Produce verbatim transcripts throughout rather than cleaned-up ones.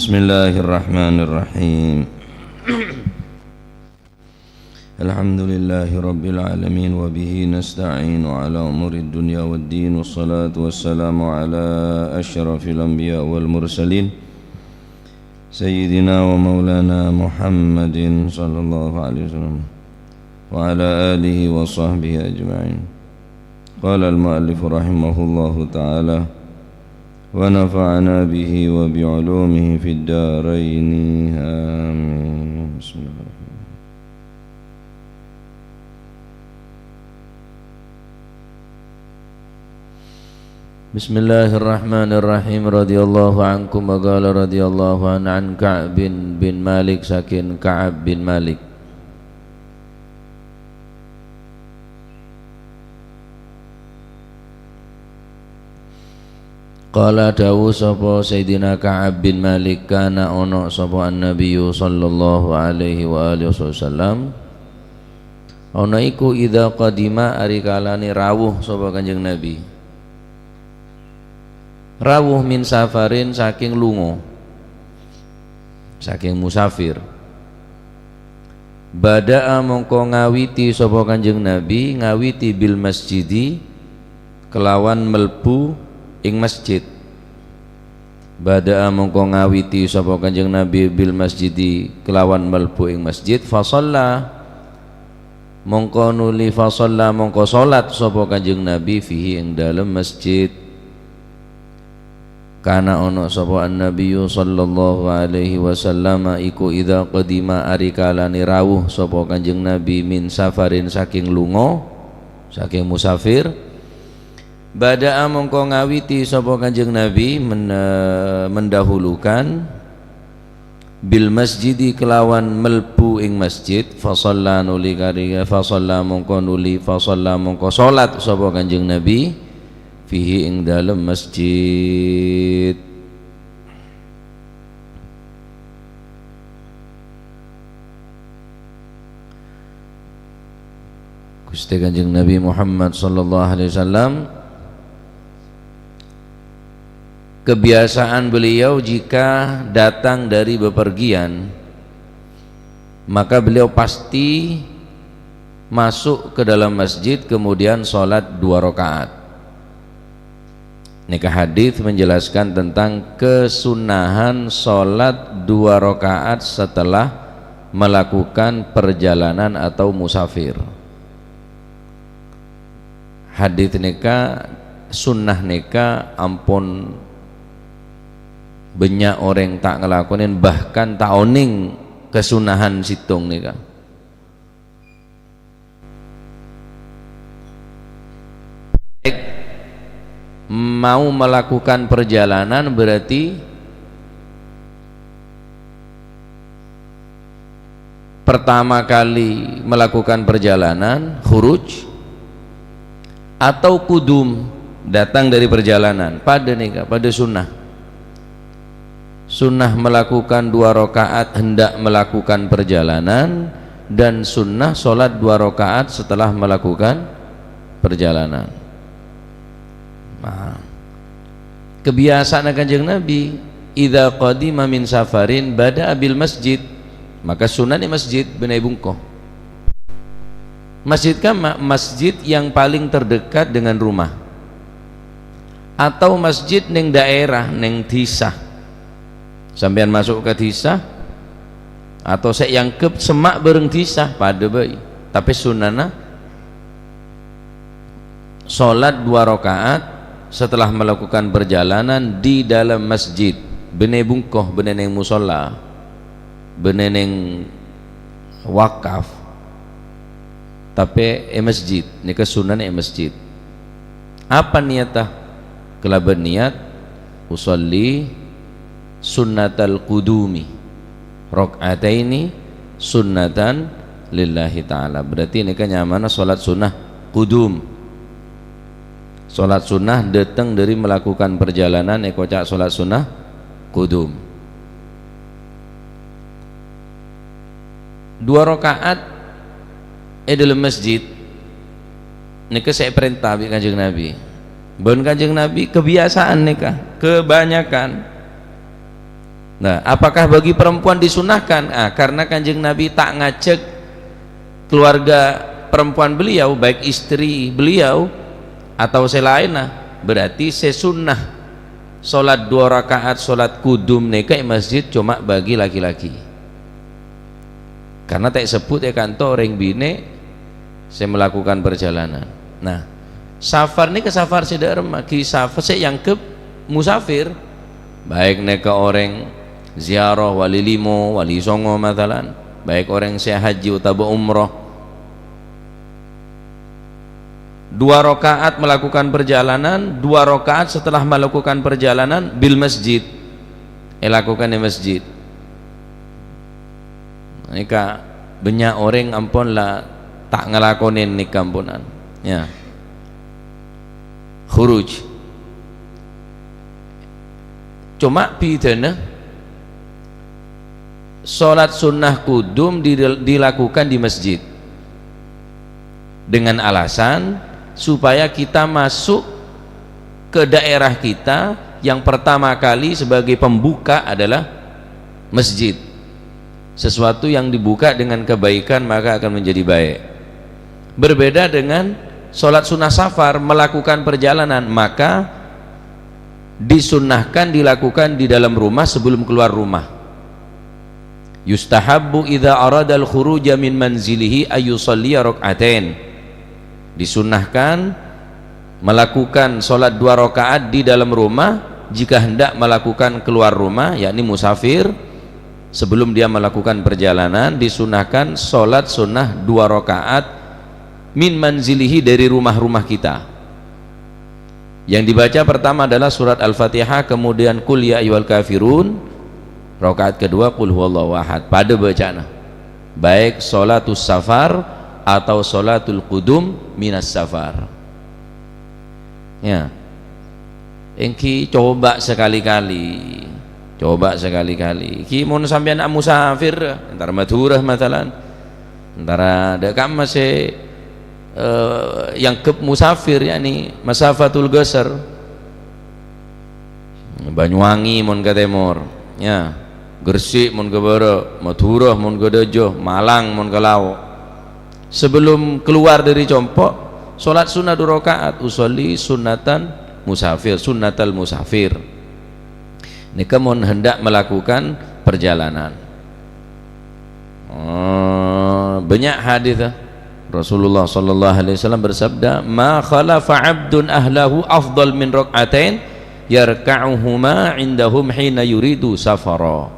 Bismillahirrahmanirrahim. Alhamdulillahirabbil alamin, wa bihi nasta'inu ala umuri dunya waddin, wassalatu wassalamu ala asyrafil anbiya wal mursalin, sayyidina wa maulana Muhammadin sallallahu alaihi wasallam, wa ala alihi wa sahbihi ajma'in. Qala al-mu'allif rahimahullahu ta'ala, wa nafa'ana bihi wa bi ulumihi fid daraini. Amin. Bismillahirrahmanirrahim. Bismillahirrahmanirrahim. Radhiyallahu ankum, wa qala radhiyallahu an, an Ka'b bin, bin Malik, saking Ka'ab bin Malik. Qala, dawuh sapa Sayyidina Ka'ab bin Malik, kana ana sapa An-Nabiyyu sallallahu alaihi wa alihi wasallam, ana iku idza qadima, ari kalane rawuh sapa Kanjeng Nabi. Rawuh min safarin, saking lunga, saking musafir. Bada'a mongko ngawiti sapa Kanjeng Nabi, ngawiti bil masjidi kelawan melbu ing masjid. Bada'a mongko ngawiti sapa Kanjeng Nabi bil masjidi kelawan melbu ing masjid, fa shalla, mongko nuli fa shalla, mongko salat sapa Kanjeng Nabi fihi ing dalem masjid. Kana ana sapa An-Nabiyyu sallallahu alaihi wasallam iku idza qadima, ari kalane rawuh sapa Kanjeng Nabi, min safarin, saking lunga, saking musafir. Bada'a mongko ngawiti sapa Kanjeng Nabi men-, mendahulukan bil masjidi kelawan melbu ing masjid, fa shalla nuli kari, fa shalla mongko nuli, fa shalla mongko salat sapa Kanjeng Nabi, fihi ing dalem masjid. Gusti Kanjeng Nabi Muhammad sallallahu alaihi wasallam, kebiasaan beliau jika datang dari bepergian, maka beliau pasti masuk ke dalam masjid, kemudian sholat dua rakaat. Nèka hadis menjelaskan tentang kesunahan sholat dua rakaat setelah melakukan perjalanan atau musafir. Hadis nèka, sunnah nèka ampon bânnya' orèng ta' ngalakonè, bahkan ta' onèng kesunahan sèttong nèka. Baik, mau melakukan perjalanan berarti pertama kali melakukan perjalanan, khuruj, atau kudum, datang dari perjalanan, padâ nèka, padâ sunnah. Sunnah melakukan dua rakaat hendak melakukan perjalanan, dan sunnah sholat dua rakaat setelah melakukan perjalanan. Nah, kebiasaanna Kanjeng Nabi, "Idza qadima min safarin bada'a bil masjid." Maka sunnah è masjid, bânnè bungko. Masjid kamma? Masjid yang paling terdekat dengan rumah. Atau masjid nèng daerah, nèng dhisa. Sampèyan masuk ka dhisa, atau sè èangghep semma' bhâreng dhisa, padâ bhâi. Tapè sunnahna sholat dua rakaat setelah melakukan perjalanan di dalam masjid. Bânnè bungko, bânnè nèng musholla, bânnè nèng wakaf. Tapè è masjid, nèka sunnahna è masjid. Apa niyatta? Kalabân niat, "Usolli sunnatal qudumi, rak'ataini sunnatan lillahi ta'ala." Berarti nèka nyamana sholat sunnah qudum. Sholat sunnah datang dari melakukan perjalanan, èkoca' sholat sunnah qudum. Dua rakaat è dâlem masjid nèka sè èparènta bi' Kanjeng Nabi. Bân Kanjeng Nabi kebiasaan nèka, kebanyakan. Nah, apakah bagi perempuan disunahkan? Ah, karena Kanjeng Nabi ta' ngajhâk keluarga perempuan beliau, baik istri beliau atau sè laènna, berarti sè sunnah salat dua rakaat salat qudum nèka è masjid coma bagi laki-laki. Karena ta' èsebbhut è ka'dinto orèng binè' sè melakukan perjalanan. Nah, safar nèka safar sè dâ' remma, ghi safar sè èangghep musafir, baik nèka orèng ziarah wali limo, wali songo masalan, baik orèng sè haji otabâ umroh. Dua rakaat melakukan perjalanan, dua rakaat setelah melakukan perjalanan bil masjid. Èlakukan è masjid. Nèka bânnya' orèng ampon la ta' ngalakonè nèka amponan. Ya. Khuruj. Coma bhidhâna, salat sunnah qudum di-, dilakukan di masjid. Dengan alasan supaya kita masuk ke daerah kita yang pertama kali sebagai pembuka adalah masjid. Sesuatu yang dibuka dengan kebaikan maka akan menjadi baik. Berbeda dengan salat sunnah safar, melakukan perjalanan, maka disunnahkan dilakukan di dalam rumah sebelum keluar rumah. Yustahabbu idza aradal khuruja min manzilihi ayyusalliya rak'atain. Disunnahkan melakukan salat dua rakaat di dalam rumah jika hendak melakukan keluar rumah, yakni musafir, sebelum dia melakukan perjalanan, disunnahkan salat sunnah dua rakaat min manzilihi, dari rumah-rumah kita. Yang dibaca pertama adalah surat Al-Fatihah, kemudian Qul ya ayyuhal kafirun, rakaat kedua Qul huwallahu ahad. Padâ bacana. Baik salatus safar atau salatul qudum minas safar. Ya. Èngghi coba sekali-kali. Coba sekali-kali. Ghi mon sampèyan musafir, entar Madhurâ masalan. Entar dâ' kamma sè, eh, èangghep musafir, yakni masafatul qasar. Banyuwangi mon ka tèmor, ya. Gresik mon ka bârâ', Madhurâ mon ka dâjâ, Malang mon ka lao'. Sebelum keluar dari compo', salat sunnah dua rakaat, usolli sunnatan musafir, sunnatal musafir. Nèka mon hendak melakukan perjalanan. Oh, bânnya' hadits, eh. Rasulullah sallallahu alaihi wasallam bersabda, "Ma khalafa 'abdun ahlahu afdal min rak'atain yarka'uhuma 'indahum hina yuridu safara."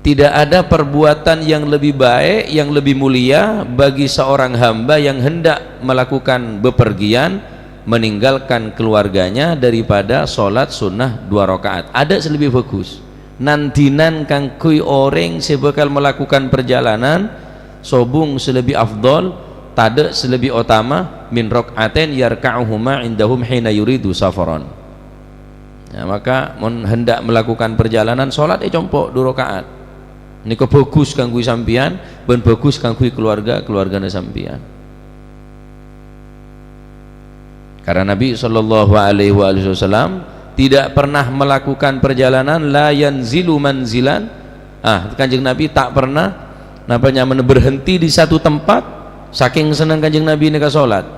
Tidak ada perbuatan yang lebih baik, yang lebih mulia bagi seorang hamba yang hendak melakukan bepergian, meninggalkan keluarganya daripada salat sunnah dua rakaat. Adâ' sè lebbi bhâghus. Nan-dinan kaangghuy orèng sè bhâkal malakukan parjhâlânan, sobung sè lebbi afdhal, tadâ' sè lebbi otama, min rak'atain yarka'uhuma 'indahum hina yuridu safaran. Ya, maka mon hendak melakukan perjalanan, salat è compo' du raka'at. Nèko bhâghus kaangghuy sampèyan bân bhâghus kaangghuy keluarga-keluargana sampèyan. Karena Nabi sallallahu alaihi wa alihi wasallam tidak pernah melakukan perjalanan la yanzilu manzilan. Ah, Kanjeng Nabi ta' pernah napa nyamana berhenti di satu tempat, saking seneng Kanjeng Nabi nèka salat.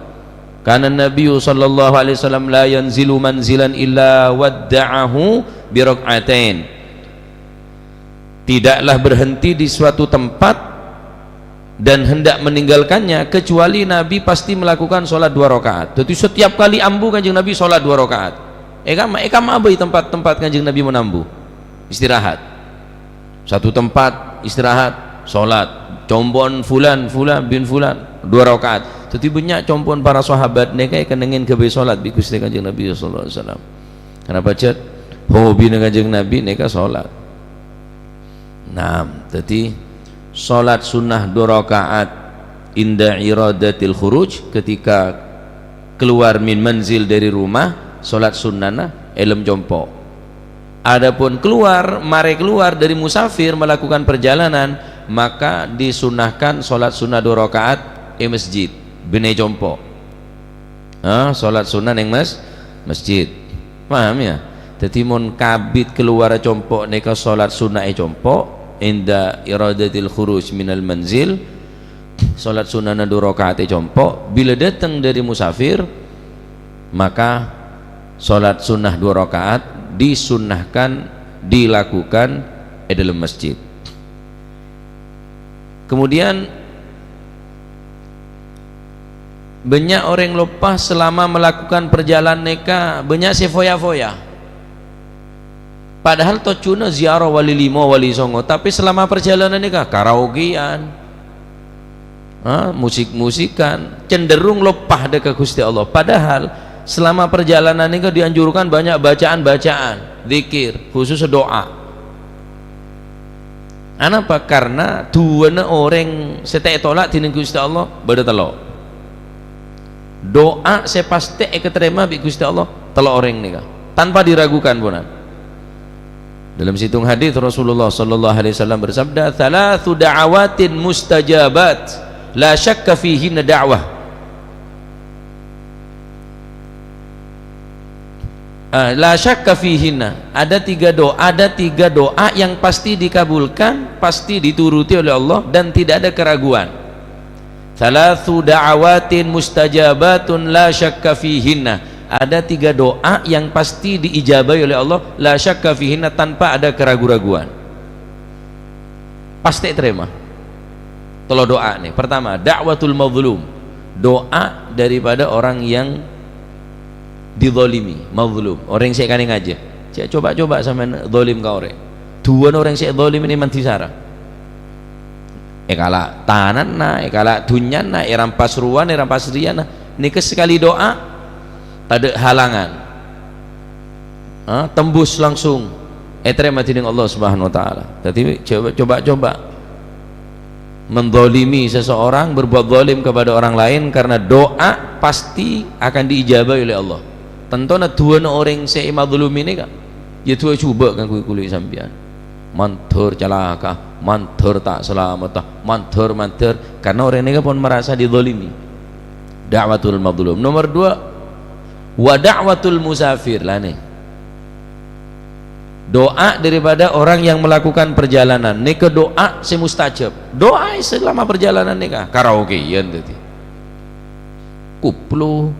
Kana Nabiyyu sallallahu alaihi wasallam la yanzilu manzilan illa wadda'ahu bi rak'atain. Tidaklah berhenti di suatu tempat dan hendak meninggalkannya, kecuali Nabi pasti melakukan sholat dua rakaat. Jadi, setiap kali ambu Kanjeng Nabi sholat dua rakaat. È kamma, è kamma bhâi tempat-tempat Kanjeng Nabi mon ambu. Istirahat. Satu tempat istirahat, sholat. Compo'na fulan, fulan bin fulan, dua rakaat. Jadi, bânnya' compo'na para sahabat nèka èkennengngè ghâbây sholat bi' Ghustè Kanjeng Nabi sallallahu alaihi wasallam. Kenapa, Jat? Hobina Kanjeng Nabi nèka sholat. Nah, jadi sholat sunnah dua rakaat inda iradatil khuruj, ketika keluar min manzil, dari rumah, sholat sunnahna è lem compo'. Adapun keluar, marè keluar dari musafir melakukan perjalanan, maka disunnahkan sholat sunnah dua rakaat è masjid, bânnè compo'. Ah, sholat sunnah neng mas-, masjid. Paham ya? Dhâddhi, mon kabit kalowar compo' nèka shalat sunnah è compo', inda iradatil khuruj minal manzil, shalat sunnahna du raka'at è compo', bilâ dâteng dâri musafir, maka shalat sunnah du raka'at disunnahkan dilakukan è dâlem masjid. Kemudian, bânnya' orèng loppa selama melakukan perjalanan nèka, bânnya' sè foya-foya. Padahal tojjhuna ziarah wali limo, wali songo, tapè selama perjalanan nèka karaokean, ha, musik-musikan, cenderung loppa dâ' ka Ghustè Allah. Padahal selama perjalanan nèka dianjurkan banyak bacaan-bacaan, dzikir, khusus doa. Anapa? Karna duwâna orèng sè ta' ètolak dhinèng Ghustè Allah bâdâ tello'. Doa sè pastè èkatarèma bi' Ghustè Allah, tello' orèng nèka, tanpa diragukan, ponan. Dalam sèttong hadis, Rasulullah sallallahu alaihi wasallam bersabda, "Tsalatsu da'awatin mustajabat, la syakka fihinna da'wah." Eh, la syakka fihinna. Ada tiga doa, ada tiga doa yang pasti dikabulkan, pasti dituruti oleh Allah, dan tidak ada keraguan. "Tsalatsu da'awatin mustajabatun la syakka fihinna." Ada tiga doa yang pasti diijabahi oleh Allah, la syakka fihinna, tanpa ada keraguan-raguan. Pasti terima. Tello' doa nè. Pertama, da'watul mazlum. Doa daripada orang yang dizalimi, mazlum. Orèng sè èkanèngajâ. Jhâ' coba-coba sampèyan zalim ka orèng. Duwâna orèng sè zalim nè mandhi sara. Èkala' tanana, èkala' dhunnyana, èrampas rowana, èrampas rèyana. Nèka sakalè doa, tadâ' halangan. Ha, tembus langsung ètarèma dhinèng Allah Subhanahu wa Ta'ala. Dhâddhi, coba, coba-coba menzalimi seseorang, berbuat zalim kepada orang lain karena doa pasti akan diijabahi oleh Allah. Tentona duwâna orèng sè èmazlumi nèka, ya duwâ jhubâ' kaangghuy kaulâ sampèyan. Mandhâr calaka, mandhâr ta' salamedhâ, mandhâr-mandhâr, karena orèng nèka pon merasa dizalimi. Da'watul mazlum. Nomor dua, wa da'watul musafir. Lah nè. Doa daripada orang yang melakukan perjalanan. Nèka doa sè mustajab. Doa selama perjalanan nèka. Karaokean dhâddhi. Koplo.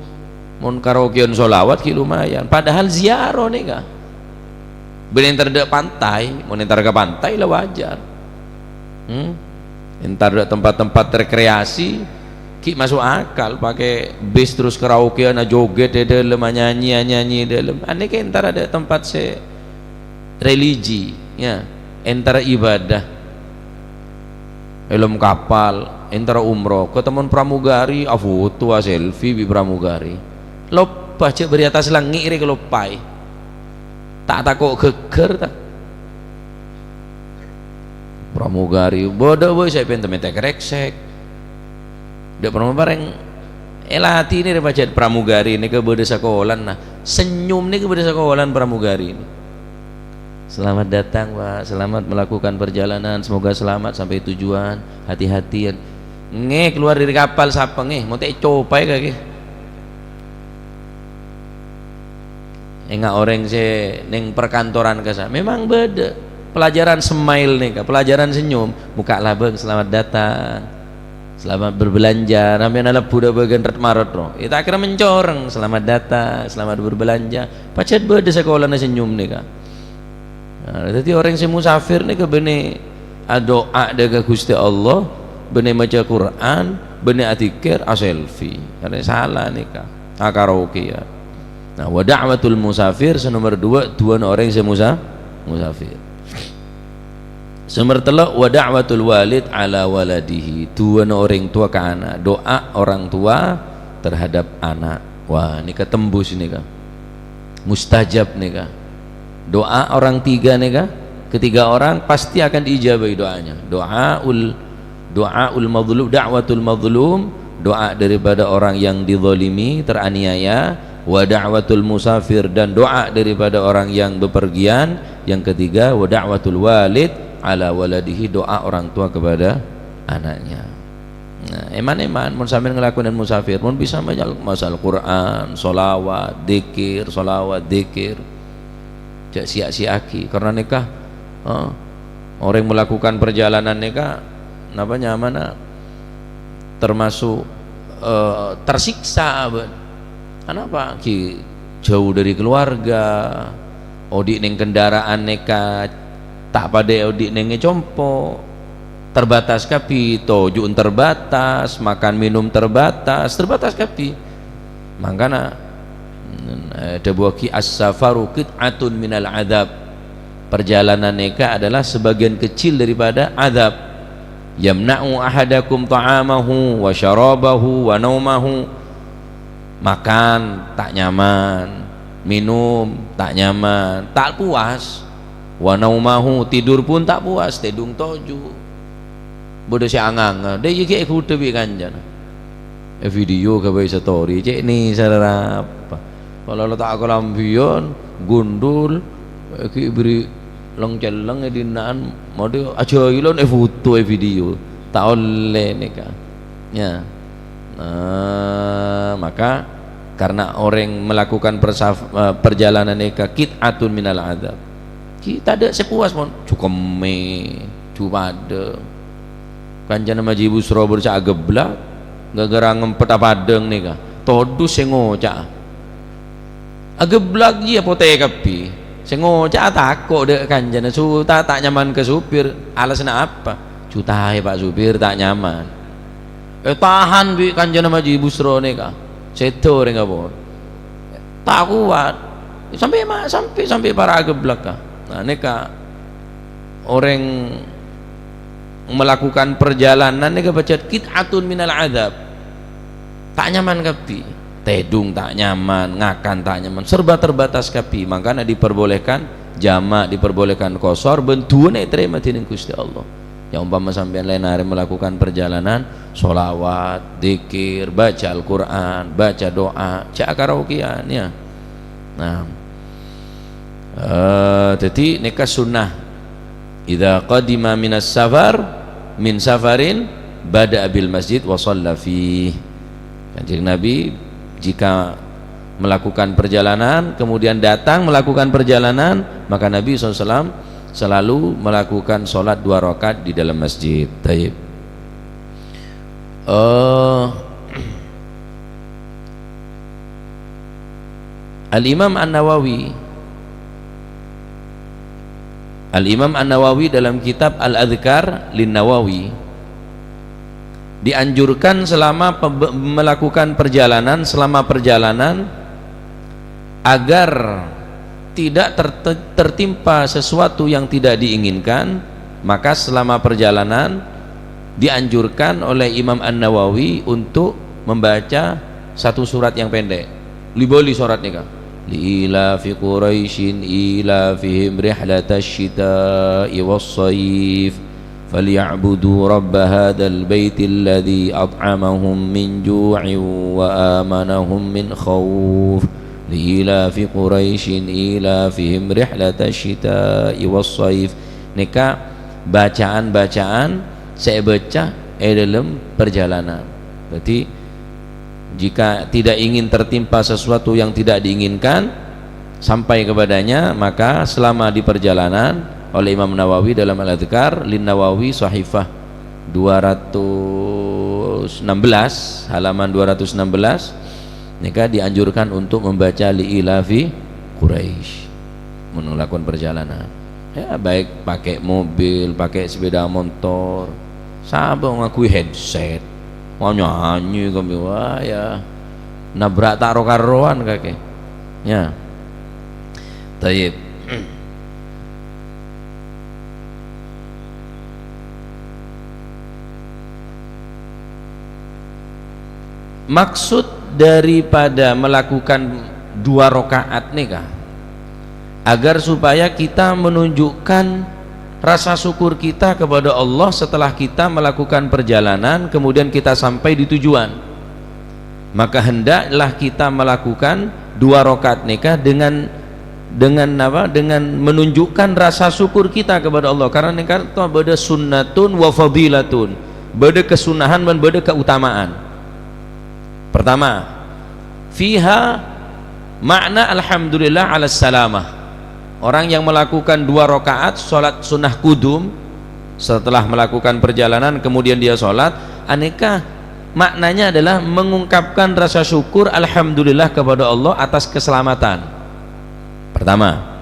Mon karaokean sholawat ghi' lumayan. Padahal ziarah nèka. Bân entar dâ' pantai. Mon entar ka pantai la wajar. Hmm? Entar dâ' tempat-tempat rekreasi, ghi' maso' akal, pakè bis terros karaokean, ajoget è dâlem, anyanyi, anyanyi è dâlem. Anèka entar dâ' tempat sè religi, ya, entar ibadah. È dâlem kapal, entar umroh, katemmo pramugari, afoto, aselfie bi' pramugari. Loppa jhâ' bâri' attas langngè' rè kaloppaè. Ta' tako' ghâggâr, ta'? Pramugari, bâdâ bhâi sè pènta mènta kèreksèk. Dâ' pramugari èlatènè rè pajhât pramugari nèka bâdâ sakolana. Senyum nèka bâdâ sakolana pramugari. "Selamat datang, Pak. Selamat melakukan perjalanan. Semoga selamat sampai tujuan. Hati-hati, ya." Ngè, keluar dari kapal sapa ngè? Mon ta' ècopaè kakè. Enga' orèng sè neng perkantoran kassa', memang bâdâ pelajaran smile nèka, pelajaran senyum. Buka labâng, "Selamat datang, selamat berbelanja." Sampèyan alebbhu dâ' bâgiyân ret-marot, no. Iyâ, ta' kèra mencoreng, "Selamat datang, selamat berbelanja." Pajhât bâdâ sakolana senyum nèka. Nah, dhâddhi orèng sè musafir nèka bânnè adu'a dâ' ka Ghustè Allah, bânnè maca Qur'an, bânnè adzikir, aselfie. Karena sala nèka, akaraokean. Nah, wa da'watul musafir, sè nomer duwâ', du'ana orèng sè musa-, musafir. Sè nomer tello', wa da'watul walid ala waladihi, du'ana orèng towa ka ana', doa orang tua terhadap anak. Wah, nèka tembus nèka. Mustajab nèka. Doa orang tiga nèka, ketiga orang pasti akan diijabahi doanya. Doaul, doaul mazlum, da'watul mazlum, doa daripada orang yang dizalimi, teraniaya, wa da'watul musafir, dan doa daripada orang yang bepergian, yang ketiga, wa da'watul walid ala waladihi, doa orang tua kepada anaknya. Nah, èman-èman, mon sampèyan ngalakonè musafir, mon bisa maca, maca Al-Qur'an, sholawat, dzikir, sholawat, dzikir. Jhâ' siya'-siya'aghi, karna nèka, eh, orèng melakukan perjalanan nèka, napa nyamana termasuk, eh, tersiksa, bân. Kenapa? Ghi jhâu dhâri keluarga, odi' neng kendaraan nèka ta' padâ odi' neng è compo', terbatas kabbhi, toju'en terbatas, makan minum terbatas, terbatas kabbhi. Mangkana, eh, dhâbuwaghi, "As-safaru qit'atun minal adzab." Perjalanan nèka adalah sebagian kecil daripada azab. "Yamna'u ahadakum ta'amahu wa syarabahu wa naumahu." Makan ta' nyaman, minum ta' nyaman, ta' puas. "Wa naumahu," tidur pun ta' puas, tèdung toju'. Bâdâ sè anganga, dâ' iyâ ghi' èghudhâ bi' kancana. È video ghâbây story, cè' nèsèra apa. Kalau lo ta' kalambhiyân, gundul, ghi' bâri' leng-celleng è dina'an, model ajâilân è foto, è video. Ta' ollè nèka. Ya. Nah, maka karena orèng melakukan persaf-, eh, perjalanan nèka qit'atun minal adzab. Ghi' tadâ' sè puas, mon. Jhâ' kemmè, jhâ' padâ. Kancana Maji Busro bârsa ageblak, ghâ-ghâra ngempet apadâng nèka. Todus sè ngoca'a. Ageblak iyâ potè kabbhi. Sè ngoca'a tako' dâ' kancana, su-, ta', ta' nyaman ka supir. Alasanna apa? Jhâ' taè, Pak Supir, ta' nyaman. Ètahan bi' kancana Maji Busro nèka. Sèdhâ orèng apa? Ta' kowat. Sampè' ma-, sampè', sampè' para' ageblak, ka. Nah, nèka orèng melakukan perjalanan nèka pajhât qit'atun minal adzab. Ta' nyaman kabbhi. Tèdung ta' nyaman, ngakan ta' nyaman, serba terbatas kabbhi. Mangkana diperbolehkan jama', diperbolehkan qosor, bân duwâna ètarèma dèning Ghustè Allah. Ya, umpama sampèyan laèn arè melakukan perjalanan, sholawat, dzikir, baca Al-Qur'an, baca doa, jhâ' karaokean, ya. Nah. Eh, dhâddhi nèka sunnah. "Idza qadima minas safar, min safarin, bada'a bil masjid wa shalla fih." Kanjeng Nabi jika melakukan perjalanan, kemudian datang melakukan perjalanan, maka Nabi sallallahu alaihi wasallam selalu melakukan sholat dua rakaat di dalam masjid. Taib. Eh, Al-Imam An-Nawawi, Al-Imam An-Nawawi dalam kitab Al-Adhkar Lin-Nawawi, dianjurkan selama pebe-, melakukan perjalanan, selama perjalanan, agar tidak terte-, tertimpa sesuatu yang tidak diinginkan, maka selama perjalanan dianjurkan oleh Imam An-Nawawi untuk membaca satu surat yang pendek. Li-bâli surat nèka. "Li ilafi Quraisyin ilafihim rihlatasy syita'i was shaif." "Falyabudu rabba hadzal baitil ladzi at'amahum min ju'in wa amanahum min khauf. Li ilafi Quraisyin ilafihim rihlatasy syita'i was shaif." Nèka bacaan-bacaan sè èbâca è dâlem perjalanan. Dhâddhi, jika tidak ingin tertimpa sesuatu yang tidak diinginkan sampai kepadanya, maka selama di perjalanan, oleh Imam Nawawi dalam Al-Adhkar Lin-Nawawi, sahifah dua ratus enam belas, halaman dua ratus enam belas, nèka dianjurkan untuk membaca Li ilafi Quraisy. Mon lakon perjalanan. Ya, baik pakai mobil, pakai sepeda motor, sampai ngangghuy headset, mau nyanyi kami, wah, ya, nabrak ta' ro-karowan kakè. Ya. Tayyib. Maksud daripada melakukan dua rakaat nèka, agar supaya kita menunjukkan rasa syukur kita kepada Allah setelah kita melakukan perjalanan, kemudian kita sampai di tujuan. Maka hendaklah kita melakukan dua rakaat nèka dengan, dengan apa? Dengan menunjukkan rasa syukur kita kepada Allah. Karena nèka bâdâ sunnatun wa fadilatun. Bâdâ kesunahan dan bâdâ keutamaan. Pertama, fiha makna alhamdulillah ala salamah. Orang yang melakukan dua rakaat sholat sunnah kudum setelah melakukan perjalanan, kemudian dia sholat, aneka maknanya adalah mengungkapkan rasa syukur, alhamdulillah, kepada Allah atas keselamatan. Pertama.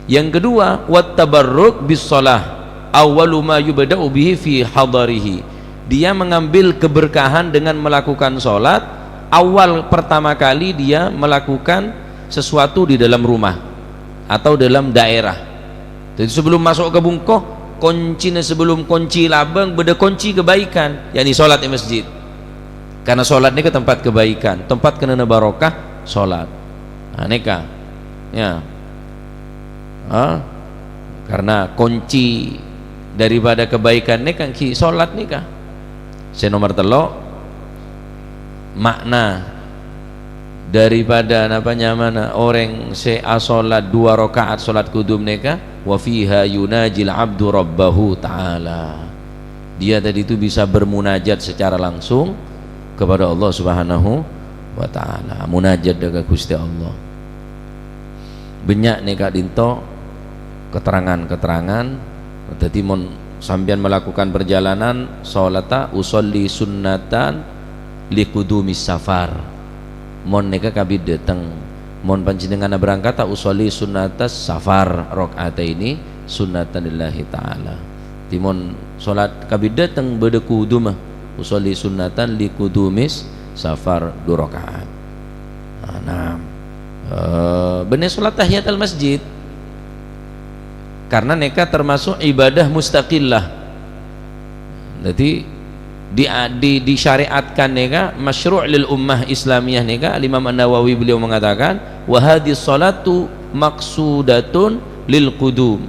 Yang kedua, wat tabarruk bis shalah, awwalu ma yubda'u bihi fi hadarihi. Dia mengambil keberkahan dengan melakukan sholat, awal pertama kali dia melakukan sesuatu di dalam rumah atau dalam daerah. Jadi, sebelum masuk ke bungko, koncina sebelum konci labang, bâdâ konci kebaikan, yakni sholat di masjid. Karena sholat nèka tempat kebaikan, tempat kenana barokah, sholat. Nah, nèka. Ya. Ha? Karena kunci daripada kebaikan nèka ènggi sholat nèka. Sè nomor tello', makna daripada napa nyamana orèng sè asolat dua rakaat solat kudum nèka, "Wa fiha yunajil abdu rabbahu ta'ala." Dia tadi itu bisa bermunajat secara langsung kepada Allah Subhanahu wa Ta'ala. Munajat dâ' ka Ghustè Allah. Bânnya' nèka dinto keterangan-keterangan. Dhâddhi, mon sampèyan melakukan perjalanan, sholata usolli sunnatan liqudumis safar. Mon nèka kabit dâteng. Mon panjhennengnganna berangkat, ta usolli sunnatas safar rak'ataini sunnatan lillahi ta'ala. Dhâddhi, mon sholat kabit dâteng bâdâ kuduma, usolli sunnatan liqudumis safar du rakaat. Nah, nah. Eh, bânnè sholat tahiyatul masjid. Karena nèka termasuk ibadah mustaqillah. Jadi, di, di, disyariatkan nèka, masyru' lil ummah Islamiyah nèka, Al-Imam An-Nawawi beliau mengatakan, "Wa hadhihi sholatu maqsudatun lil qudum."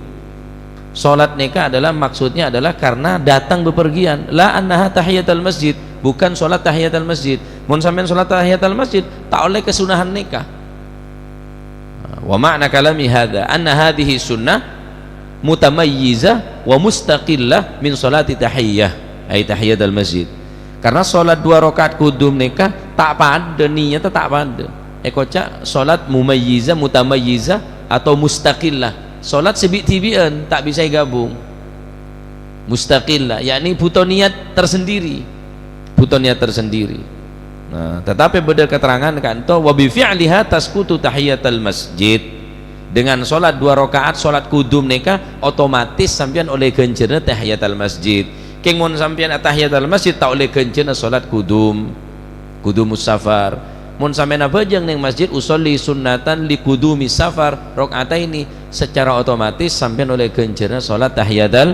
Sholat nèka adalah, maksudnya adalah karena datang bepergian. La annaha tahiyatul masjid, bukan sholat tahiyatul masjid. Mon sampèyan sholat tahiyatul masjid, ta' ollè kasunahan nèka. Wa ma'na kalami hadza anna hadhihi sunnah mutamayyizah wa mustaqillah min sholati tahiyyah, ay tahiyatul masjid. Karena sholat dua rakaat kudum nèka ta' padâ, niyatta ta' padâ. Èkoca' sholat mumayyizah, mutamayyizah, atau mustaqillah. Sholat sè bi'-dhibi'ân, ta' bisa ègabung. Mustaqillah, yakni butuh niat tersendiri. Butuh niat tersendiri. Nah, tetapi bâdâ keterangan ka'dinto, "Wa bi fi'liha tasqutu tahiyatal masjid." Dengan sholat dua rakaat, sholat kudum nèka, otomatis sampèyan ollè ghânjhârânna tahiyatal masjid. Kèng mon sampèyan atahiyatal masjid, ta' ollè ghânjhârânna sholat kudum. Qudumus safar. Mon sampèyan abhâjâng neng masjid, usolli sunnatan li qudumis safar, rak'ataini, secara otomatis sampèyan ollè ghânjhârânna sholat tahiyatal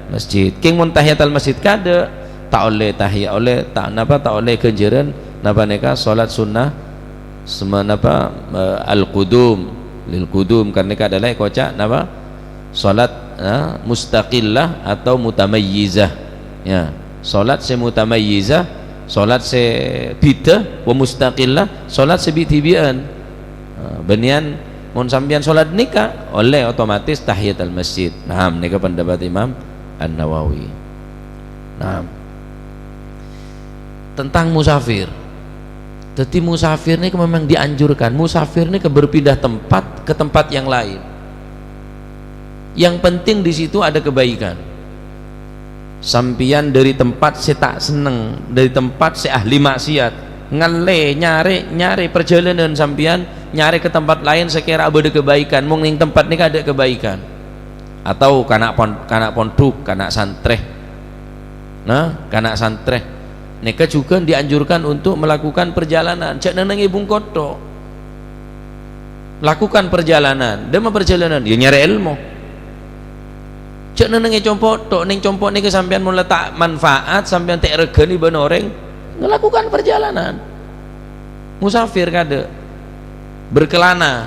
masjid. Kèng mon tahiyatal masjid kadâ', ta' ollè tahiya-, ollè, ta', napa, ta' ollè ghânjhârân, napa nèka, sholat sunnah, sema-, napa, eh, al-qudum, lil qudum, karena nèka adalah èkoca', napa, sholat, eh, mustaqillah atau mutamayyizah. Ya, sholat sè mutamayyizah, sholat sè bhidhâ, wa mustaqillah, sholat sè bi'-dhibi'ân. Eh, bânnèyan, mon sampèyan sholat nèka, ollè otomatis tahiyatul masjid. Nah, nèka pendapat Imam An-Nawawi. Nah, tentang musafir. Jadi, musafir nèka memang dianjurkan. Musafir nèka berpindah tempat ke tempat yang lain. Yang penting di situ ada kebaikan. Sampèyan dâri tempat sè ta' senneng, dâri tempat sè ahli maksiat, ngallè, nyarè, nyarè parjhâlânan sampèyan, nyarè ka tempat laèn sè kèra bâdâ kebaikan, mon neng tempat nèka adâ' kebaikan. Atau kana' pon-, kana' pondhuk, kana' santrè. Nah, kana' santrè. Nèka juga dianjurkan untuk melakukan perjalanan, jhâ' neng-neng è bungko tok. Lakukan perjalanan. Dâmma perjalanan? Ya nyarè èlmo. Jhâ' neng-neng è compo' tok, neng compo' nèka sampèyan mon la ta' manfaat, sampèyan ta' èregghâni bân orèng, ngelakukan perjalanan. Musafir kadâ'. Berkelana.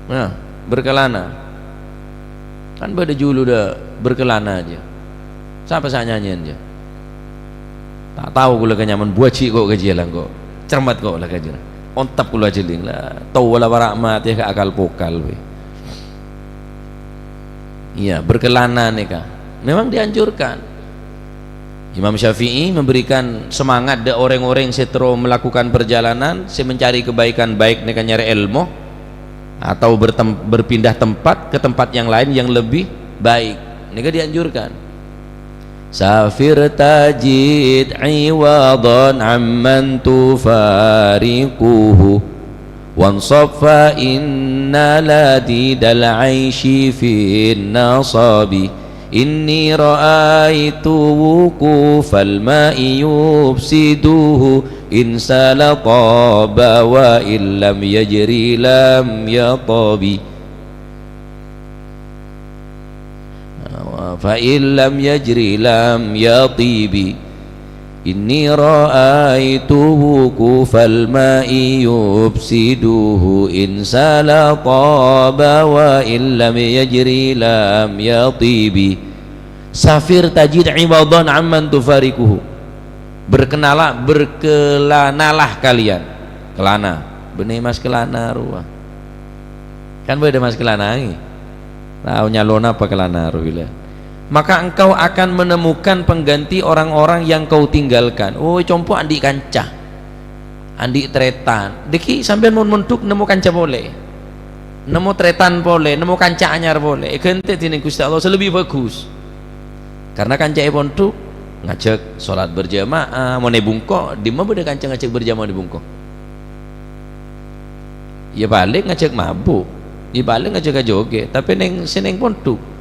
Nah, berkelana. Kan bâdâ julu dâ' berkelana jiyâ. Sapa sè anyanyèn jiyâ? Ta' tao kaulâ kènyaman buwâji' ko' kajiyâ la ko'. Cermat ko' la kajiyâ. Ontap kaulâ ajhâling la. Tao la para' matè ka akal pokal bhâi. Iya, berkelana nèka memang dianjurkan. Imam Syafi'i memberikan semangat dâ' orèng-orèng sè terro melakukan perjalanan, sè mencari kebaikan baik nèka nyarè èlmo. atau bertem-, berpindah tempat ke tempat yang lain yang lebih baik. Nèka dianjurkan. سافر تجد عوضا عمن تفارقه وانصب فإن لذيذ العيش في النصب. إني رأيت وقوف الماء يفسده إن سال طاب وإن لم يجر لم يطب. فإن لم يجر لم يطب. إني رأيت وقوف الماء يفسده إن سال طاب وإن لم يجر لم يطب. سافر تجد عوضا عمن تفارقه. Berkenalah, berkelanalah kalian. Kelana. Bânnè Mas Kelana rowa. Kan bâdâ Mas Kelana, ngghi? Tao nyalona apa Kelana rowa bilâ. Maka engkau akan menemukan pengganti orang-orang yang kau tinggalkan. Oh, compo' andi' kanca. Andi' tarètan. Dhâggi' sampèyan mon mondhuk nemmo kanca polè. Nemmo tarètan polè, nemmo kanca anyar polè. Èghântè' dhinèng Ghustè Allah sè lebbi bhâghus. Karna kanca è pondhuk ngajhâk sholat berjamaah, mon è bungko, dimma bâdâ kanca ngajhâk berjamaah è bungko? Iyâ palèng ngajhâk mabuk, iyâ palèng ngajhâk ajogèt, tapè neng, sè neng pondhuk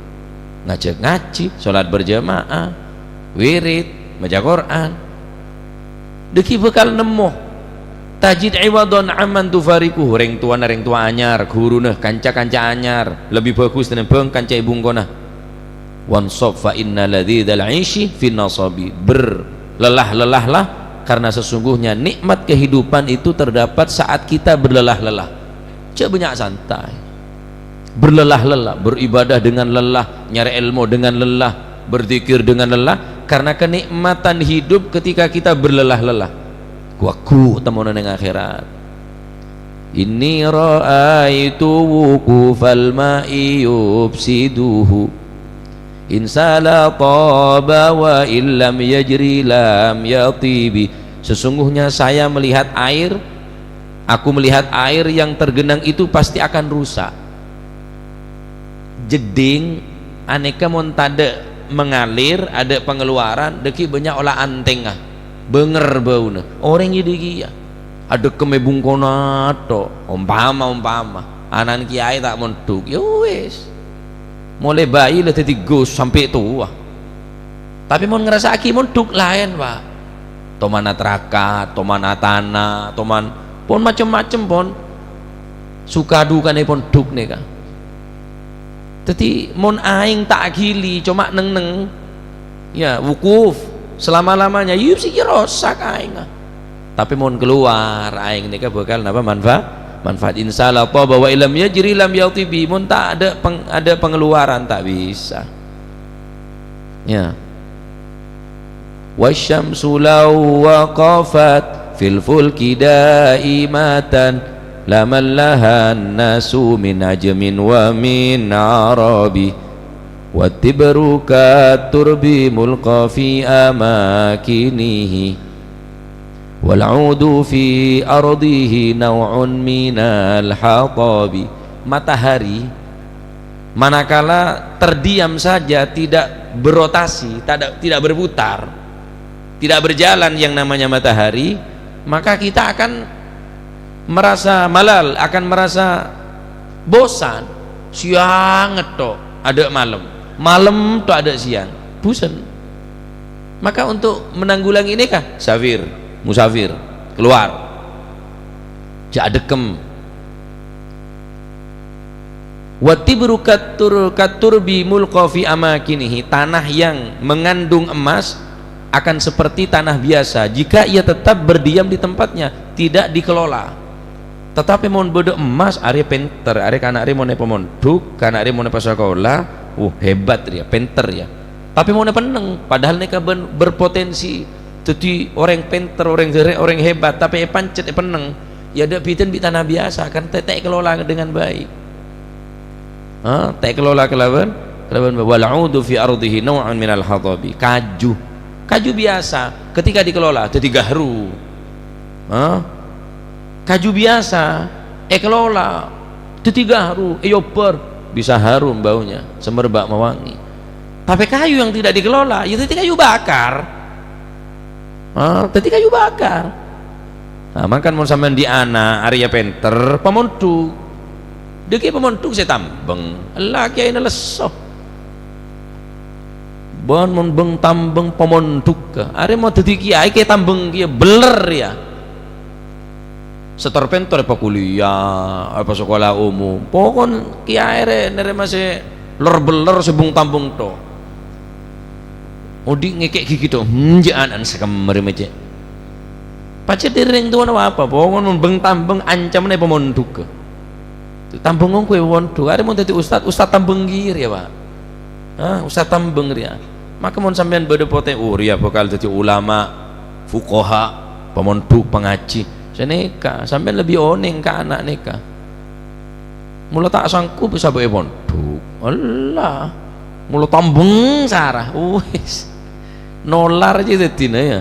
ngajhâk ngajhi, sholat berjamaah, wirid, maca Qur'an. Dhâggi' bhâkal nemmo. Tajid iwadon amman tufariquhu, rèng towana rèng towa anyar, ghuruna, kanca-kanca anyar, lebbi bhâghus tènèmbhâng kanca è bungkona. Wanshab fa inna ladzizal aishi fin nashabi. Berlelah-lelahlah, karena sesungguhnya nikmat kehidupan itu terdapat saat kita berlelah-lelah. Jhâ' bânnya' santai. Berlelah-lelah, beribadah dengan lelah, nyarè èlmo dengan lelah, berzikir dengan lelah, karena kenikmatan hidup ketika kita berlelah-lelah. Ghu-lagghu temmona neng akhèrat. Inni ra'aitu wuqufal ma'i yufsiduhu. In sala taba wa illam yajri lam yatibi. Sesungguhnya saya melihat air, aku melihat air yang tergenang itu pasti akan rusak. Jeddhing anèka mon tadâ' mengalir, adâ' pengeluaran, dhâggi' bânnya' ola antèngnga, bânger bâuna. Orèng jâ' dhâggi' iyâ. Adhekkem è bungkona to', ompama, ompama. Ana'na kèyaè ta' mondhuk, ya wis. Molaè bayi la dhâddhi ghus sampè' towa. Tapè mon ngrasa'aghi mondhuk laèn, Pak. Toman atarakat, toman atana, toman pon macem-macem, pon. Suka dukana pondhuk nèka. Dhâddhi, mon aèng ta' aghili, coma neng-neng, ya, wukuf selama-lamanya, ya, sè rosak aèngnga. Tapè mon kalowar, aèng nèka bhâkal napa manfa-, manfaat. In sala taba wa illam yajri lam yatibi. Mon ta' adâ' peng-, adâ' pengeluaran, ta' bisa. Ya. Wasyamsu law waqafat fil fulki daimatan, lamallahan nasu min ajmin wa min arabi. Wattibru kat turbi mulqa fi amakinihi. Wal 'udu fi ardihi naw'un minal hatabi. Matahari, manakala terdiam saja, tidak berotasi, tidak, tidak berputar, tidak berjalan yang namanya matahari, maka kita akan merasa malal, akan merasa bosan. Siang to' adâ' malem, malem to' adâ' siang, bosan. Maka untuk menanggulangi ini kah? Safir, musafir, keluar. Jhâ' adhekkem. Wattibru kattur-, katturbi mulqa fi amakinihi. Tanah yang mengandung emas akan seperti tanah biasa jika ia tetap berdiam di tempatnya, tidak dikelola. Tetapi mon bâdâ emmas, arèya pènter, arèya kana' rèya mon èpamondhuk, kana' rèya mon èpasakola, wuh, hebat rèya, pènter rèya. Tapè mon èpennèng, padahal nèka bân-, berpotensi dhâddhi orèng pènter, orèng jhârèk, orèng hebat, tapè èpancèt, èpennèng, ya, adâ' bhidhân bi' tanah biasa, kan ta' èkelola dengan baik. Ha, ta' èkelola kalabân, kalabân ba-, wal 'udu fi ardihi naw'un minal hatabi. Kaju. Kaju biasa ketika dikelola dhâddhi gahru. Ha? Kaju biasa èkelola Dhâddhi garu, èobbhâr, bisa harum baunya, semerbak mewangi. Tapè kayu yang tidak dikelola, ya dhâddhi kayu bakar. Ah, dhâddhi kayu bakar. Nah, mangkana mon sampèyan andi' ana', arèya pènter, pamondhuk. Dhâggi' pamondhuk sè tambeng, ella kèyaèna lesso. Bân mon beng-tambeng pamondhuk, arè mon dhâddhi kèyaè kè tambeng kèya, beller ya. Setor-pentor èpakuliah, èpasakola umum. Pokon kèyaè rè, narèma sè lor-beller sè beng-tambeng to. Odi' ngèkè' ghighi to, hmm, jâ' ana'na sakemmè rè mècè'. Pajhât dhâri rèng towana apa? Pokon mon beng-tambeng ancamanna èpamondhughâ. Tambeng ongghu èpamondhuk. Arè mon dhâddhi ustad, ustad tambeng kèya rèya, Pak. Ah, ustad tambeng rèya. Maka mon sampèyan bâdâ potè, oh, rèya bhâkal dhâddhi ulama, fuqaha, pamondhuk, pangajhi. Sanèka, sampèyan lebbi onèng ka ana' nèka. Mula ta' sanggup sabâ' èpondhuk. Allah. Mula tambeng sara. Wis. Nolar jâ' dhâddhina, ya.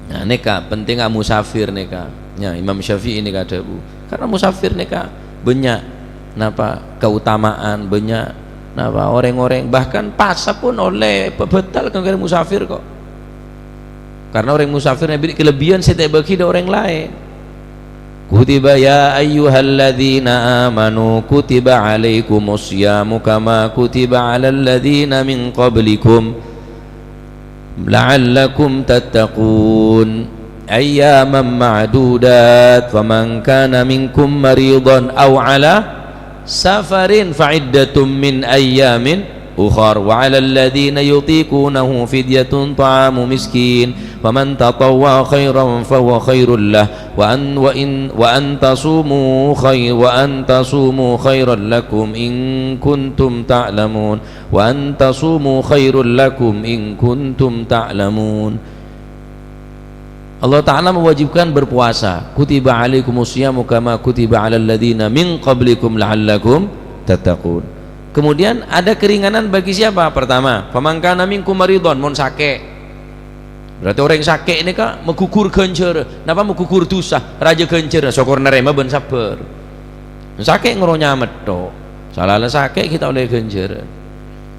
Nah, nèka pentingnga musafir nèka. Ya, Imam Syafi'i nèka adhâbu. Karena musafir nèka bânnya' napa keutamaan, bânnya' napa orèng-orèng, bahkan pasa pon ollè pabhâtal ghângghâna musafir kok. Karena orèng musafir nèka bâdâ kelebihan sè ta' èbâghi dâ' orèng laèn. Kutiba ya ayyuhalladzina amanu kutiba alaikumus siyamu kama kutiba alal ladzina min qablikum la'allakum tattaqun. Ayyaman ma'dudat, faman kana minkum maridan aw ala safarin fa'iddatum min ayyamin ukhar, wa 'alal ladzina yutiqunahu fidyatun ta'amu miskin, faman tatawwa'a khairan fahuwa khairul lah, wa an, wa in, wa an tasumu khair, wa an tasumu khairan lakum in kuntum ta'lamun, wa an tasumu khairul lakum in kuntum ta'lamun. Allah Ta'ala mewajibkan berpuasa. Kutiba alaikumus siyamu kama kutiba alal ladzina min qablikum la'allakum tattaqun. Kemudian ada keringanan bagi siapa? Pertama, faman kana minkum maridhon, mon sakè'. Berarti orèng sakè' nèka magugur ghânjhârân. Napa magugur dhusa? Rajâ ghânjhârân, sokor narèma bân sabbhâr. Sakè' ngro nyamet tok. Sala la sakè' ghi' ta' ollè ghânjhârân.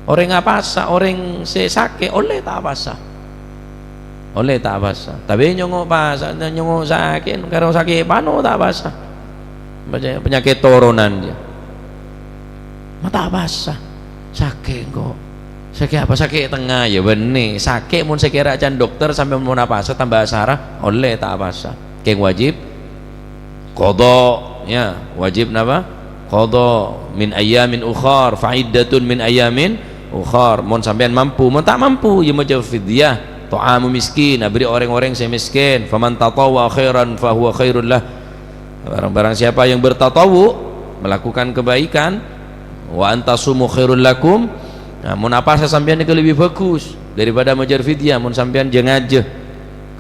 Orèng apasa, orèng sè sakè' ollè ta' apasa. Ollè ta' apasa. Tapè nyongngo' pasa, nyongngo' sakè', karo sakè' pano ta' apasa. Panya-, panyakèt toronan, ya. Ma' ta' apasa. Sakè' engko'. Sakè' apa? Sakè' tengnga, ya bânnè. Sakè' mon sakèra can dokter sampè' mon apasa tambâ asara, ollè ta' apasa. Kèng wajib qadha, ya, wajib napa? Qadha min ayyamin ukhar, fa iddatun min ayyamin ukhar. Mon sampèyan mampu, mon ta' mampu, ya maca fidyah, ta'amu miskin, abherri' orèng-orèng sè mèskèn. Faman tatawwa khairan fa huwa khairul lah. Barang, barang siapa yang bertatawwu, melakukan kebaikan, wa antasumu khairul lakum. Nah, mon apasa sampèyan nèka lebbi bhâghus daripada maca fidyah, mon sampèyan jâ-ngajâ.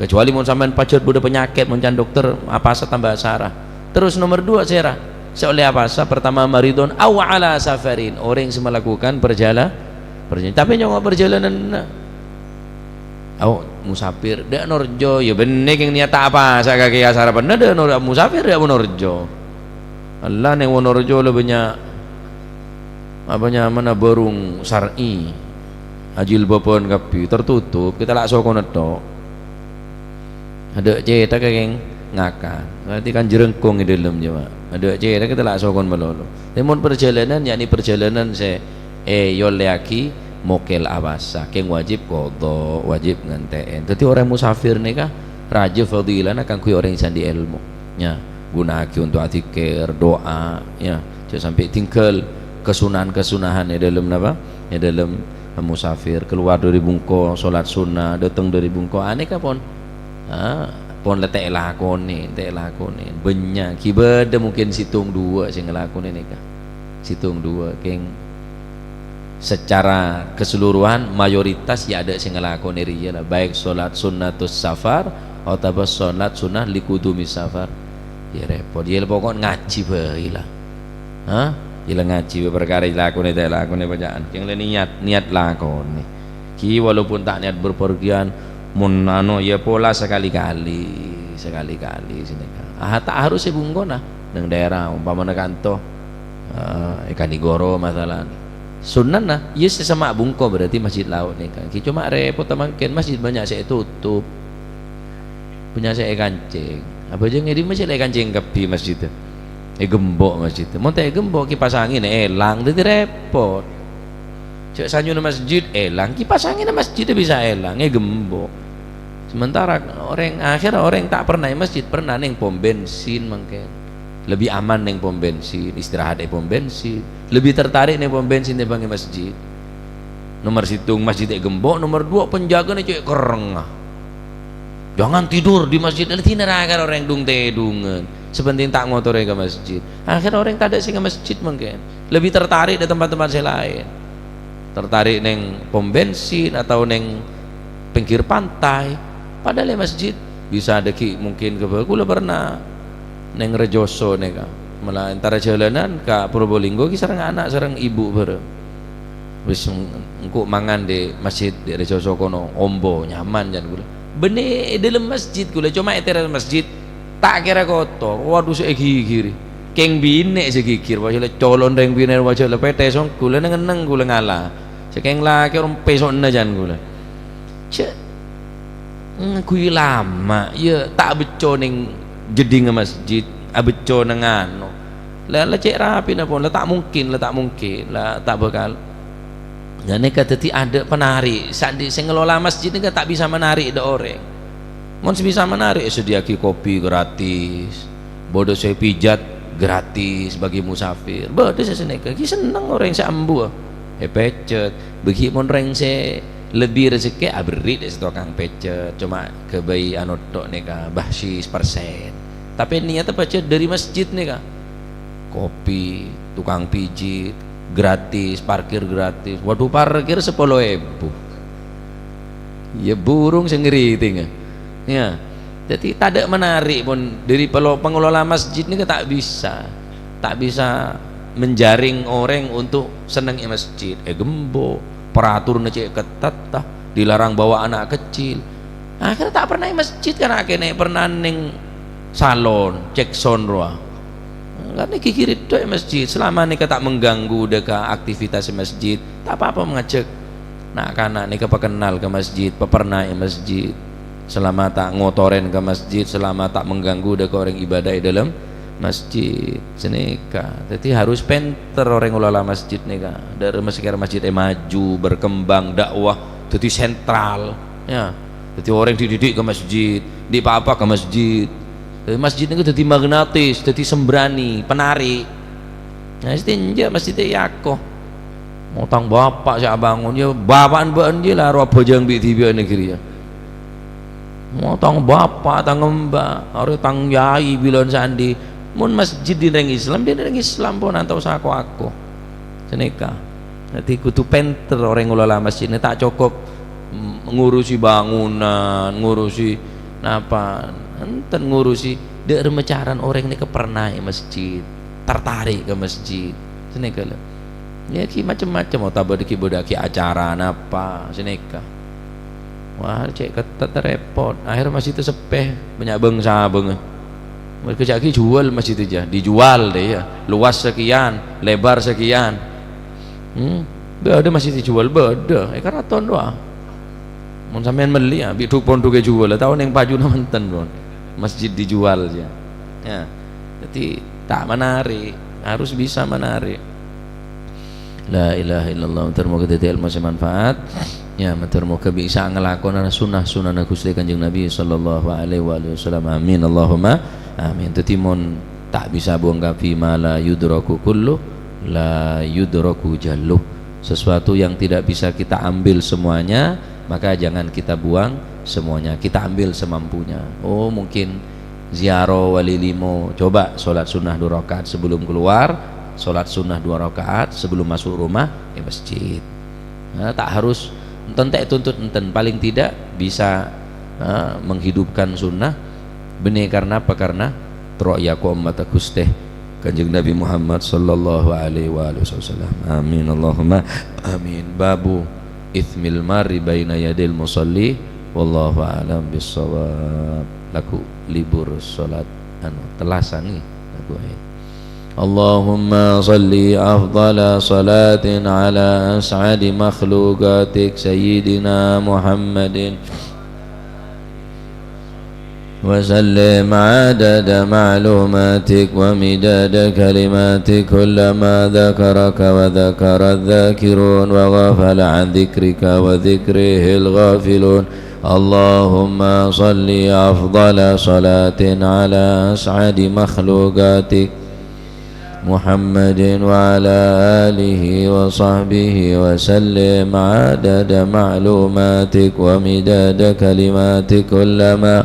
Kecuali mon sampèyan pajhât bâdâ panyakèt, mon can dokter, apasa tambâ asara. Terus nomer dua, sèra, sè ollè apasa, pertama maridhon aw ala safarin, orèng sè melakukan perjala-, perjalanan. Tapè nyongngo' perjalanan, au, musafir, dâ' norjo, ya bânnè kèng niyat ta' apasa kakè asara bânnè dâ' nor-, musafir dâ' Wonorejo. Ella neng Wonorejo la bânnya', apa nyamana, bârung syar'i, ajilbâbhân kabbhi, tertutup, kita la' sokona tok. Adâ' cèthagghâ kèng ngakan. Berarti kan jerengkong è dâlem, jâ, Pak. Adâ' cèthagghâ kita la' sokon malolo. Tapè mon perjalanan, yakni perjalanan sè èollèyaghi mokèl apasa, kèng wajib qadha, wajib ngantè'è. Dhâddhi orèng musafir nèka rajâ fadilana kaangghuy orèng sè andi' èlmo. Ya, ghuna'aghi onto' adzikir, du'a, ya. Jhâ' sampè' tinggal kasunahan-kasunahan è dâlem napa? È dâlem musafir, keluar dâri bungko, sholat sunnah, dâteng dâri bungko, anèka pon. Ah, pon la ta' èlakonè, ta' èlakonè. Bânnya', ghi' bâdâ mungkin sèttong duwâ' sè ngalakonè nèka. Sèttong duwâ', kèng secara keseluruhan mayoritas ya adâ' sè ngalakonè rèya la, baik sholat sunnatus safar otabâ sholat sunnah liqudumis safar. Ya rèpot, ya pokok ngajhi bhâi la. Hah? Iyâ la ngajhi bhâi parkara èlakonè ta' èlakonè bâcaan. Kèng la niyat, niyat lakonè. Ghi walaupun ta' niyat berpergian, mon anu, ya pola sakali-kali, sakali-kali sè nèka. Ah, ta' harus è bungkona, neng daerah, ompamana kanto, Eh, è Kanigoro, masalan. Sunnana, iyâ sè semma' bungko berarti masjid lao' nèka. Ghi coma' rèpot mangkèn, masjid bânnya' sè ètotop. Bânnya' sè èkancèng. Abhâjâng è dimma sè la èkancèng kabbhi masjid? Ègembok masjid. Mon ta' ègembok, kipas angin èlang, dhâddhi rèpot. Cè' sanyona masjid èlang, kipas anginna masjid bisa èlang, ègembok. Sementara orèng, akhèr orèng ta' pernah è masjid, pernah neng pom bensin mangkèn. Lebih aman neng pom bensin, istirahat è pom bensin. Lebih tertarik neng pom bensin tèmbhâng è masjid. Nomer sèttong, masjid ègembok, nomer dua, penjagana cè' kerrengnga. "Jangan tidur di masjid." Lah, dinèra karo orèng dung-tèdungan. Sè penting ta' ngotorè ka masjid. Akhèr orèng tadâ' sè ka masjid mangkèn. Lebih tertarik di tempat-tempat sè laèn. Tertarik neng pom bensin atau neng pinggir pantai. Padahal è masjid bisa dâggi' mungkin ka bâ-, kaulâ pernah neng Rejoso nèka. Mala entara jhâlânan ka Probolinggo ghi sareng ana' sareng ibu bhâreng. Wis eng-, engko' mangan di masjid di Rejoso kono, ombo, nyaman, can kaulâ. Bânnè è dâlem masjid kaulâ, coma è teras masjid, ta' kèra kotor. Waduh, sè èghighiri. Kèng binè' sè ghighir, wajâ la colon rèng binè', wajâ la pètè songgu, la neng-enneng kaulâ ngala. Sè kèng lakè' orèng pèso'na, can kaulâ. Cè', ngangghuy lama, iyâ ta' abâcco neng jeddhingnga masjid, abâcco neng ano. La, la cè' rapina pon, la ta' mungkin, la ta' mungkin, la ta' bhâkal. Ghânèka dhâddhi adâ' penarik, sè andi' sè ngelola masjid nèka ta' bisa menarik dâ' orèng. Mon sè bisa menarik, èsadhiyâ'aghi kopi gratis, bâdâ sè pijat gratis bagi musafir. Bâdâ sè sanèka, ghi senneng orèng sè ambuwâ. Èpècet, bâghi mon orèng sè lebbi rejekkè aberri' dâ' sè tokang pècet, coma ghâbây ano tok nèka, bahsis persen. Tapè niyatta pajhât dâri masjid nèka. Kopi, tukang pijit, gratis, parkir gratis. Waduh, parkir sapolo èbu. Iyâ, burung sè ngèrètèngnga. Iyâ. Dhâddhi, tadâ' menarik pon dâri pelo-, pengelola masjid nèka ta' bisa. Ta' bisa menjaring orèng untuk senneng è masjid. Ègembok, peraturanna cè' ketat, ta, dilarang bawa anak kecil. Akhirnya ta' pernah è masjid, karena kènè' pernah neng salon, cek sound rowa. Karena ghighiri tok è masjid. Selama nèka ta' mengganggu dâ' ka aktivitas è masjid, ta' apa-apa mengajak na'-kana' nèka pakennal ka masjid, paperna è masjid. Selama ta' ngotorèn ka masjid, selama ta' mengganggu dâ' ka orèng ibadah è dâlem masjid. Sanèka. Dhâddhi harus pènter orèng ngelola masjid nèka. Dâ' remma sakèra masjid è maju, berkembang, dakwah, dhâddhi sentral, ya. Dhâddhi orèng dididik ka masjid, di' pa-apa ka masjid. Dhâddhi masjid nèko dhâddhi magnetis, dhâddhi sembrani, penarik. Nah, mesti enjâ' masjid è Yako. Mo tang bapa' sè abângon, ya bapa'na bâ'na jiyâ la rowa abhâjâng bi' dhibi'ân nèghâri, ya. Mo tang bapa', tang emba', arè tang yai bilân sè andi'. Mon masjid dhin rèng Islam, dhin rèng Islam pon ta' osa ko-ako. Sanèka. Dhâddhi kodhu pènter orèng ngelola masjid nè, ta' cokop, mm, ngurusi bangunan, ngurusi napa, enten ngurusi dâ' remma carana orèng nèka pernah è masjid, tertarik ka masjid. Sanèka lho. Ya, ghi macem-macem, otabâ ghi bâdâ'âghi acara napa, sanèka. Wah, cè' ketat rèpot. Akhèr masjid seppè, bânnya' bâng-sabâng. Mereka ca'aghi jual masjid aja, dijual deh ya. Luas sekian, lebar sekian. Hmm, bâdâ masjid dijual, bâdâ. È Karaton rowa. Mon sampèyan mellè, ya, bi' dhuk-pondhuk èjuwâl, tao neng pajuna manten, pon. Masjid dijual, ya. Ya. Dhâddhi, ta' menarik, harus bisa menarik. La ilaha illallah. Mator moghâ dhâddhi èlmo sè manfaat. Ya, mator moghâ bisa ngalakonana sunnah-sunnahna Ghustè Kanjeng Nabi sallallahu alaihi wa alihi wasallam. Amin. Allahumma amin. Dhâddhi, mon ta' bisa bungkâ, "Fima la yudraku kullu, la yudraku jallu." Sesuatu yang tidak bisa kita ambil semuanya, maka jangan kita buang semuanya. Kita ambil semampunya. Oh, mungkin ziarah Wali Limo, coba sholat sunnah dua rakaat sebelum keluar, sholat sunnah dua rakaat sebelum masuk rumah, è masjid. Nah, ta' harus enten ta' ètuntut enten, paling tidak bisa, eh, menghidupkan sunnah, bânnè karna apa? Karna terro yako ommatta Ghustè Kanjeng Nabi Muhammad sallallahu alaihi wa alihi wasallam. Amin, Allahumma amin. Babu itsmil mar'i baina yadil musalli, wallahu a'lam bissawab. Lagu libur sholat, anu, tellasan ngghi, lagu aè. اللهم صل أفضل صلاة على أسعد مخلوقاتك سيدنا محمد وسلم عدد معلوماتك ومداد كلماتك، كلما ذكرك وذكر الذاكرون وغفل عن ذكرك وذكره الغافلون. اللهم صل أفضل صلاة على أسعد مخلوقاتك محمد وعلى آله وصحبه وسلم عدد معلوماتك ومداد كلماتك، كلما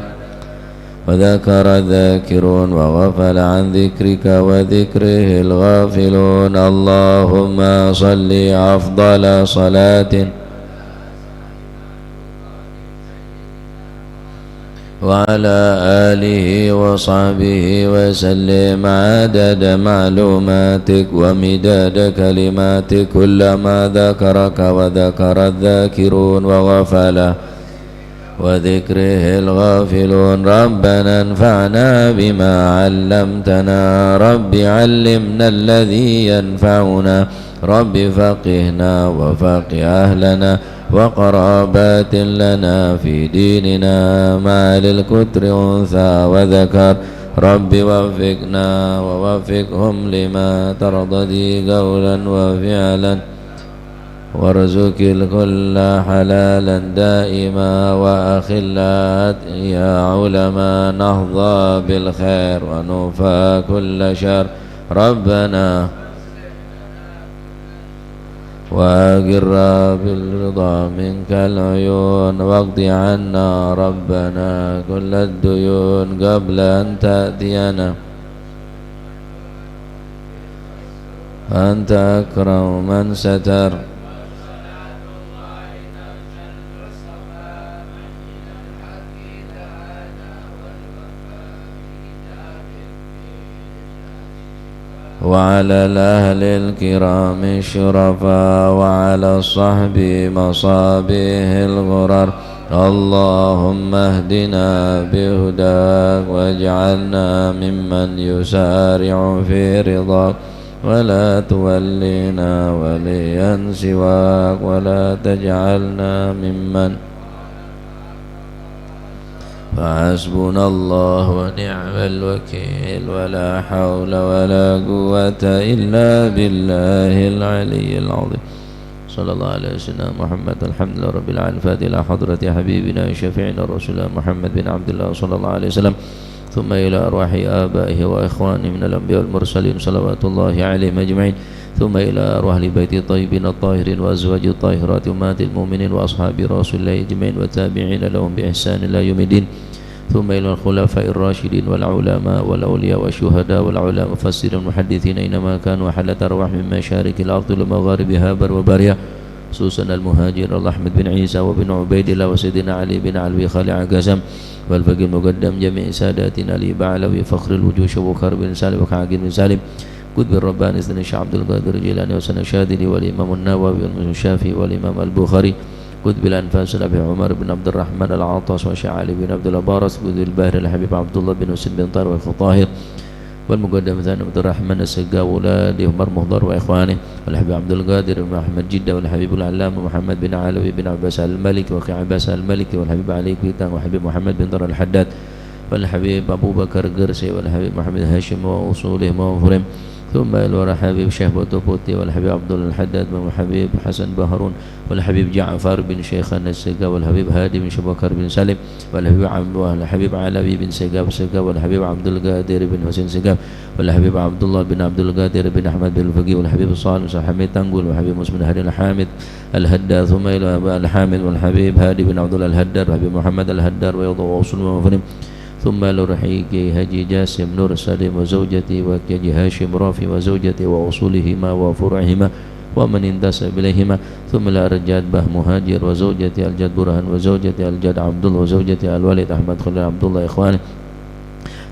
وذكر الذاكرون وغفل عن ذكرك وذكره الغافلون. اللهم صل أفضل صلاة وعلى آله وصحبه وسلم عدد معلوماتك ومداد كلماتك، كلما ذكرك وذكر الذاكرون وغفل وذكره الغافلون. ربنا انفعنا بما علمتنا، رب علمنا الذي ينفعنا، رب فقهنا وفقه أهلنا وقرابات لنا في ديننا مع أهل الكتر أنثى وذكر. رب وفقنا ووفقهم لما ترتضي قولا وفعلا، وارزق الكل حلالا دائما وأخلاء أتقياء علماء نحظى بالخير ونوفى كل شر. ربنا وأقرا بالرضا منك العيون، واقض عنا ربنا كل الديون قبل أن تأتينا، فأنت أكرم من ستر. وعلى الأهل الكرام الشرفاء، وعلى الصحب مصابيح الغرر. اللهم اهدنا بهداك، واجعلنا ممن يسارع في رضاك، ولا تولينا وليا سواك، ولا تجعلنا ممن فحسبنا الله ونعم الوكيل، ولا حول ولا قوة إلا بالله العلي العظيم. صلى الله على سيدنا محمد. الحمد لله رب العالمين. الفاتحة إلى حضرة حبيبنا وشفيعنا رسول الله محمد بن عبد الله صلى الله عليه وسلم، ثم إلى أرواح آبائه وإخوانه من الأنبياء والمرسلين صلوات الله عليهم أجمعين، ثم إلى أرواح أهل بيته الطيبين الطاهرين وأزواجه الطاهرات أمهات المؤمنين وأصحاب رسول الله أجمعين والتابعين لهم بإحسان إلى يوم الدين. ثم إلى الخلفاء الراشدين والعلماء والأولياء والشهداء والعلماء المفسرين والمحدثين أينما كانوا، وحلت أرواح من مشارق الأرض لمغاربها برها وبحرها، خصوصا المهاجر أحمد بن عيسى وابن عبيد الله وسيدنا علي بن علوي خليع قاسم والفقيه المقدم جميع ساداتنا علي بعلوي فخر الوجود شبوكر بن سالم وكعقيل بن سالم قطب الرباني سيدنا الشيخ عبد القادر الجيلاني وسيدنا الشاذلي والإمام النووي والإمام الشافعي والإمام البخاري قطب الأنفاس أبي عمر بن عبد الرحمن العطاس والشيخ علي بن عبد الله بارس قطب البحر الحبيب عبد الله بن حسين بن طاهر والخطاهر والمقدم ثاني عبد الرحمن السقاف وأولاده عمر مخضر وإخوانه والحبيب عبد القادر بن أحمد جدة والحبيب العلامة محمد بن علوي بن عباس المالكي وأخي عباس المالكي والحبيب علي كويتان والحبيب محمد بن طاهر الحداد والحبيب أبو بكر قرسي والحبيب محمد هاشم وأصولهم وفروعهم، ثم إلى الحبيب شيخ بطوبوتي والحبيب عبد الله الحداد والحبيب حسن بهرون والحبيب جعفر بن شيخان السقاف والحبيب هادي بن شبكر بن سالم والحبيب عم-، والحبيب علوي بن سقاف السقاف والحبيب عبد القادر بن حسين السقاف والحبيب عبد الله بن عبد القادر بن أحمد بن الفقيه والحبيب صالح بن حميد تنقل والحبيب مسلم بن هادي الحامد الهداد، ثم إلى أبا الحامد والحبيب هادي بن عبد الله الهداد والحبيب محمد الهداد ويوضع وأصول ومفرم، ثم إلى روح كي حاجي جاسم نور سليم وزوجته وكي حاجي هاشم رافي وزوجته وأصولهما وفروعهما ومن انتسب إليهما، ثم إلى الجد به مهاجر وزوجته الجد برهان وزوجته الجد عبد الله وزوجته الوالد أحمد خليل عبد الله إخوانه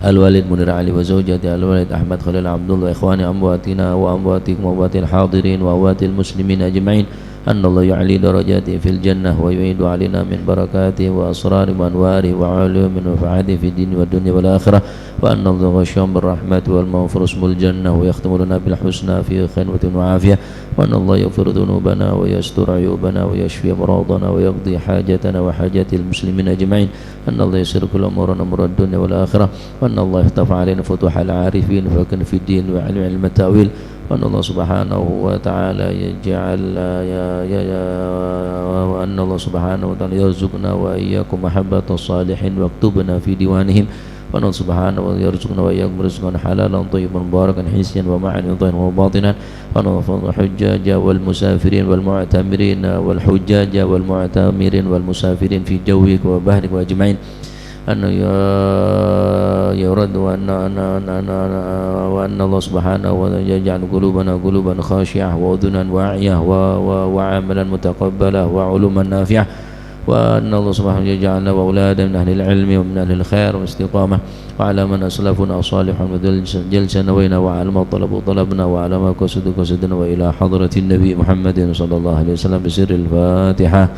الوالد منير علي وزوجته الوالد أحمد خليل عبد الله إخوانه أمواتنا وأمواتكم وأموات الحاضرين وأموات المسلمين أجمعين. أن الله يعلي درجاته في الجنة ويعيد علينا من بركاته وأسراره وأنواره وعلومه ونفحاته في الدين والدنيا والآخرة، وأن الله غشاهم بالرحمة والمغفرة اسمه الجنة ويختم لنا بالحسنى في خلوة وعافية، وأن الله يغفر ذنوبنا ويستر عيوبنا ويشفي أمراضنا ويقضي حاجتنا وحاجات المسلمين أجمعين، أن الله يسر كل أمورنا أمور الدنيا والآخرة، وأن الله يفتح علينا فتوح العارفين ويفقهنا في الدين ويعلمنا علم التأويل، وأن الله سبحانه وتعالى يجعل، يا، يا، يا، وأن الله سبحانه وتعالى يرزقنا وإياكم محبة الصالحين ويكتبنا في ديوانهم، وأن الله سبحانه وتعالى يرزقنا وإياكم رزقا حلالا طيبا مباركا حسيا ومعنويا ظاهرا وباطنا، وأن الله يحفظ الحجاج والمسافرين والمعتمرين والحجاج والمعتمرين والمسافرين في جوك وبحرك أجمعين. أن ي-، يرد وأن، أن، أن، أن، أن، وأن الله سبحانه وتعالى يجعل قلوبنا قلوبا خاشعة وأذنا واعية و-، و-، وعملا متقبلا وعلوما نافعة، وأن الله سبحانه يجعلنا وأولادنا من أهل العلم ومن أهل الخير والاستقامة، وعلى من أسلفنا الصالحون، وجل-، جل سنوينا وعلى ما طلبوا طلبنا وعلى ما قصدوا قصدنا وإلى حضرة النبي محمد صلى الله عليه وسلم بسر الفاتحة.